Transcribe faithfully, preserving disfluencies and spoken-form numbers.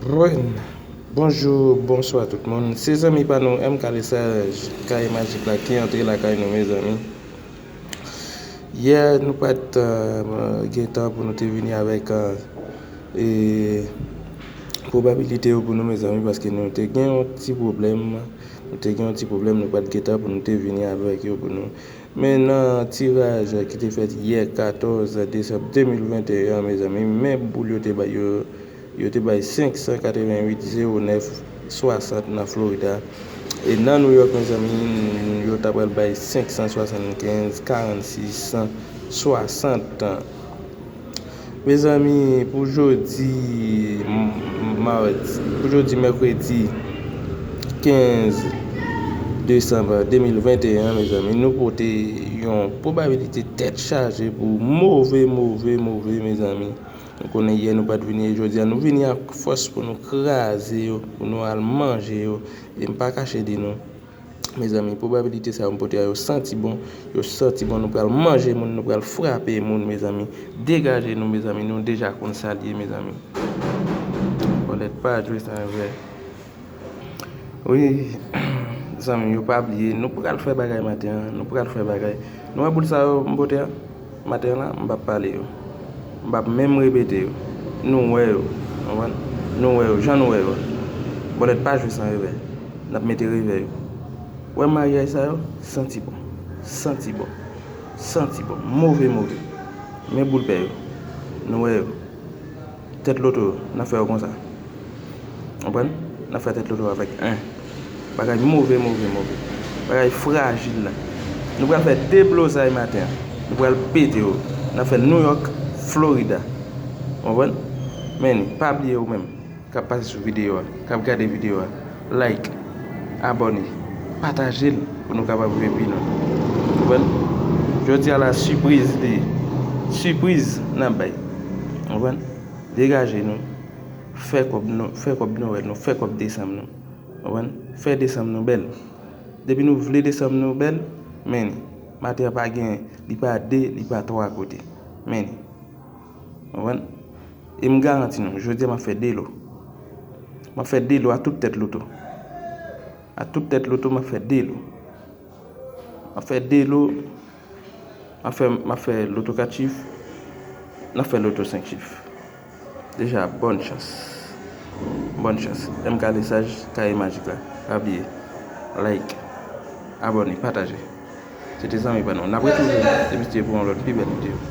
Bon, bonjou, bonswa tout moun. Se zanmi pa nou M K Lesage, Kaye Majik la ki antre lakay nou, mezanmi. Yè, nou pa t, euh, gen tan pou nou te vini avèk, euh, e, pwobabilite yo pou nou, mezanmi, paske nou te gen yon ti pwoblèm. Nou te gen yon ti pwoblèm, nou pa t gen tan pou nou te vini avèk yo pou nou. Men nan tiraj ki te fèt yè, katòz desanm de mil venteyen an, mezanmi, men boul yo te bay yo, yo te bay senk san katrevenn uit zewo nèf swasant nan Florida. E nan New York, mezanmi, yo ta pral bay senk san swasannkenz karannsis swasant. Mezanmi, pou jodi, m-, m-, mawèt, pou jodi, mèkredi kenz desanm de mil venteyen an, mezanmi, nou pote yon pwobabilite tèt chaje pou move, move, move, mezanmi. Nou konnen yè nou pa t vini, e jodi a nou vini ak fòs pou nou kraze yo, pou nou al manje yo. E m pa kache di nou, mezanmi, pwobabilite sa yo m pote a, yo santi bon, yo santi bon, nou pral manje moun, nou pral frape moun, mezanmi. Degaje nou, mezanmi, nou deja konn sa l ye, mezanmi. Bòlèt pa jwe san revè. Wi, zanmi yo, pa bliye, nou pral fè bagay maten an, nou pral fè bagay. Nou wè boul sa yo m pote a? Maten an la, m p ap pale yo. M p ap menm repete yo. Nou wè yo, konprann? Nou wè yo, jan nou wè yo a. Bòlèt pa jwe san revè. N ap mete revè yo. Wè maryaj sa yo, santi bon. Santi bon. Santi bon. Move, move. Men boul pè yo. Nou wè yo. Tèt loto yo, n ap fè yo konsa. Konprann? N ap fè tèt loto avèk en. Bagay move, move, move. Bagay frajil la. Nou pral fè deblozay maten an. Nou pral pete yo. N ap fè l New York, Florida. Konprann? Men, pa bliye ou menm k ap pase sou videyo a, k ap gade videyo a, like, abòne, pataje l pou nou kapab rive pi lwen. Konprann? Jodi a la, sipriz li ye. Sipriz n ap bay. Konprann? Degaje nou. Fè kòb nou, fè kòb Nwèl nou, fè kòb desanm nou. Konprann? Fè desanm nou bèl. Depi nou vle desanm nou bèl, men li. Maten an pa gen, li pa de, li pa twa kote. Men li. Konprann? E m garanti nou, jodi a m ap fè de lo. M ap fè de lo a tout tèt loto. A tout tèt loto, m ap fè de lo. M ap fè de lo. M ap fè, m ap fè loto kat chif. N ap fè loto senk chif. Deja, bòn chans. Bòn chans. M K Lesage, Kaye Majik la. Pa bliye. Like. Abòne, pataje. Se te zanmi pa nou. N ap retwouve depi se pou yon lòt pi bèl videyo.